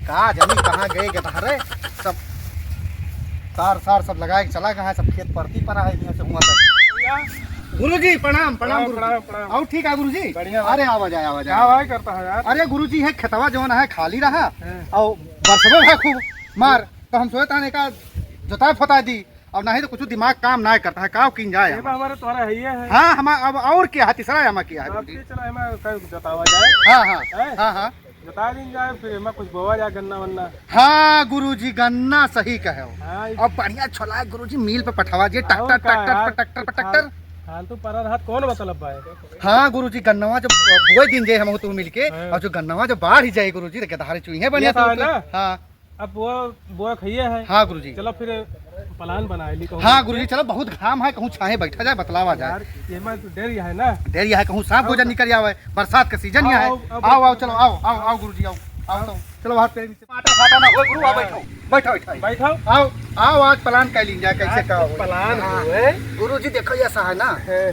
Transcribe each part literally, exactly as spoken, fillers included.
का जानी कहाँ गए गदहरे, सब तार सार सब लगाए के चला गए, सब खेत परती परा है यहाँ से हुआ तक। भैया। गुरुजी प्रणाम, प्रणाम प्रणाम, गुरुजी। प्रणाम, प्रणाम। और ठीक है गुरुजी? बढ़िया बा। अरे आवा जाए, आवा जाए। का भाई करता है यार? अरे गुरुजी है खेतवा जौन है खाली रहा, हाँ। और बरसबो है खूब मार, तो हम सोचता है का जोताई फोताई दी, और नहीं तो कुछ दिमाग काम ना करता है, का कीन जाए ये हम? बा हमारे तोहरा है, ये है। हाँ, हम अब और क्या है, तीसरा है हम क्या है, आप गुरुजी? चला, एमा का जोतावा जाए। हाँ, हाँ, हैं? हाँ, हाँ। जोता दिन जाए, फिर एमा कुछ बोवा जाए, गन्ना वन्ना। हाँ गुरुजी, गन्ना सही कहे हो। हाँ, अब बढ़िया छोला है गुरुजी, मिल पे पठावा जे, और ट्रैक्टर, का ट्रैक्टर यार? पर ट्रैक्टर, पर ट्रैक्टर। फाल-, फालतू परा रहत कौन मतलब बा? हाँ गुरुजी, गन्नवा जब बोए दिन जाए हम तू मिलके, हाँ। और जो गन्नवा जब बाढ़ ही जाए गुरुजी, तो गदहारे चुइहे बढ़िया ये तो है तो। ना? हाँ। अब वो, वो खइए है। हाँ गुरुजी। चलो फिर प्लान बनाए ली कहूँ। हाँ गुरुजी, चलो बहुत घाम है, कहूँ छाहे बैठा जाए, बतलावा जाए। यार, ये मैं तो डर ही है ना। डर ही है, कहूँ सांप आओ गोजर तो। निकल आवे, बरसात का सीजन ही आओ, है। आओ, आओ, आओ, आओ, चलो, आओ, आओ, आओ गुरुजी, आओ, आओ आओ। तो। चलो हाथ पैर नीचे। फाटा फाटा ना हो गुरु, आओ हाँ। बैठो, बैठो, बैठो। बैठो। आओ, आओ आज प्लान कर लीन जाए, कैसे आज का तो होई। प्लान हाँ। होए। गुरुजी देखो ऐसा है ना, हाँ।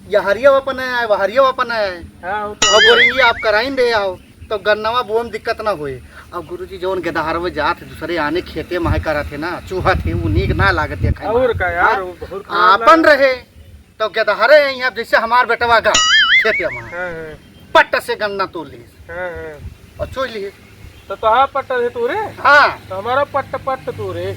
ये हरियो अपन है, वो हरियो अपन है। हाँ, वो तो और है। बोरिंगी आप कराइन दे आओ। तो गन्नवा बोए में दिक्कत ना होए। अब गुरुजी जौन गदहरवे जात है दूसरे आने खेते में है करत है ना, चूहत है, वो नीक ना लागत देखे में। और का यार, हाँ? वो बहुत खराब आपन लागे। रहे तो गदहरे हैं, अब जैसे हमार बेटवा गा खेते में हाँ, हाँ। पट्ट से गन्ना तोड़ ली हाँ, हाँ। और चोई ली। तो तोहार पट्ट है तूरे? हाँ। तो हमारा पट्ट पट्ट तूरे।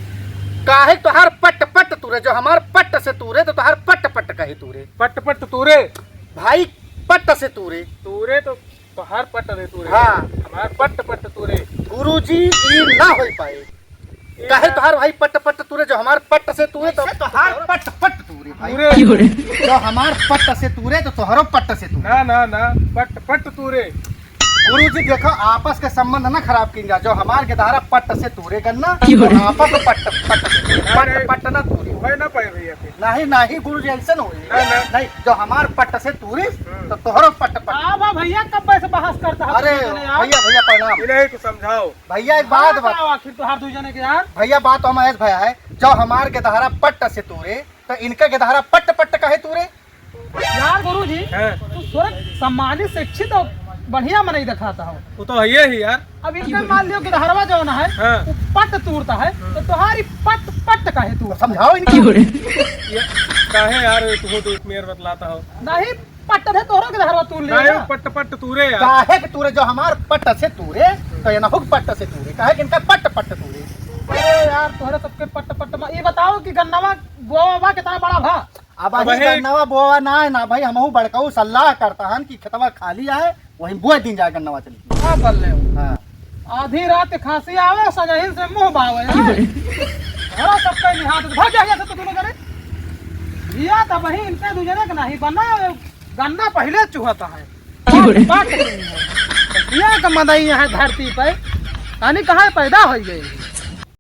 काहे तोहार पट्ट पट्ट तूरे? जो हमार पट्ट से तूरे तो तोहार पट्ट पट्ट काहे तूरे? पट्ट पट्ट तूरे। भाई पट्ट से तूरे। तूरे तो तोहार पट्ट रे तूरे। हाँ। हमार पट्ट पट्ट तूरे। गुरुजी, ई ना होई पाए। ई काहे ना। तोहार भाई पट्ट पट्ट तूरे, जो हमार पट्ट से तूरे तो कैसे तोहार पट्ट पट्ट तूरे भाई। तूरे। जो हमार पट्ट से तूरे तो तोहरो पट्ट से तूरे। ना, ना, ना, पट्ट पट्ट तूरे। गुरुजी देखो, आपस के संबंध ना खराब कीन जा। जो हमार गदहरा पट्ट से तूरे गन्ना, क्यों रे? तो आपस में पट्ट पट्ट से तूरे। अरे, पट्ट पट्ट ना तूरे। होए ना पाए भैया फिर। नहीं, नहीं गुरुजी, ऐसे न होई। ना, ना। नहीं, जो हमार पट्ट से तूरी, हम्म। तो तोहरो पट्ट पट्ट। आ बा भैया, कब से बहस करता है अरे तू जने यार? भैया, भैया प्रणाम। इन्हें तो समझाओ। भैया एक बात बात बता। आओ आखिर तोहार दू जने के यार। भैया बात हम ऐस भैया है, जो हमार गदहरा पट्ट से तूरे, तो इनका गदहरा पट्ट पट्ट काहे तूरे? यार गुरुजी, हाँ। तू थोड़ा सम्मानित शिक्षित और बढ़िया मनई दिखाता हो। वो तो है ही यार। अब इनका मान लियो कि गदहरवा जौन है, हाँ। वो पट्ट तूरता है, तो तोहारी पट्ट पट्ट काहे तूर? समझाओ इनको। ये काहे यार, तू तो एक मेर बतलाता हो। नहीं, पट्ट है तोहरो गदहरवा तूर ले नहीं, ना। वो पट्ट पट्ट तूरे यार। काहे के तूरे, जो हमार पट्ट से तूरे, तो ये ना हो पट्ट से तूरे, काहे के इनका पट्ट पट्ट तूरे। अरे यार, तोहरे सबके पट्ट पट्ट मा-, ये बताओ कि गन्नवा बोवा कितना बड़ा भा? अब अब अभी है। गन्नवा बोवा ना है ना भाई, हमहू बड़काऊ सलाह करता हन कि खेतवा खाली आए, वहीं बोए दिन जाए गन्नवा चली। का कर ले हो? हाँ। आधी रात खांसी आवे, सजहिन से मुंह बावे, हैं? घरा सबके निहार, भाग जा यहाँ से तो दोनों जने। भैया, तब वहीं इनके दू जने के नहीं बना, गन्ना पहिले चुहता है। बात, बात नहीं है। ये का मदई है धरती पे, यानी कहाँ पैदा हो गई?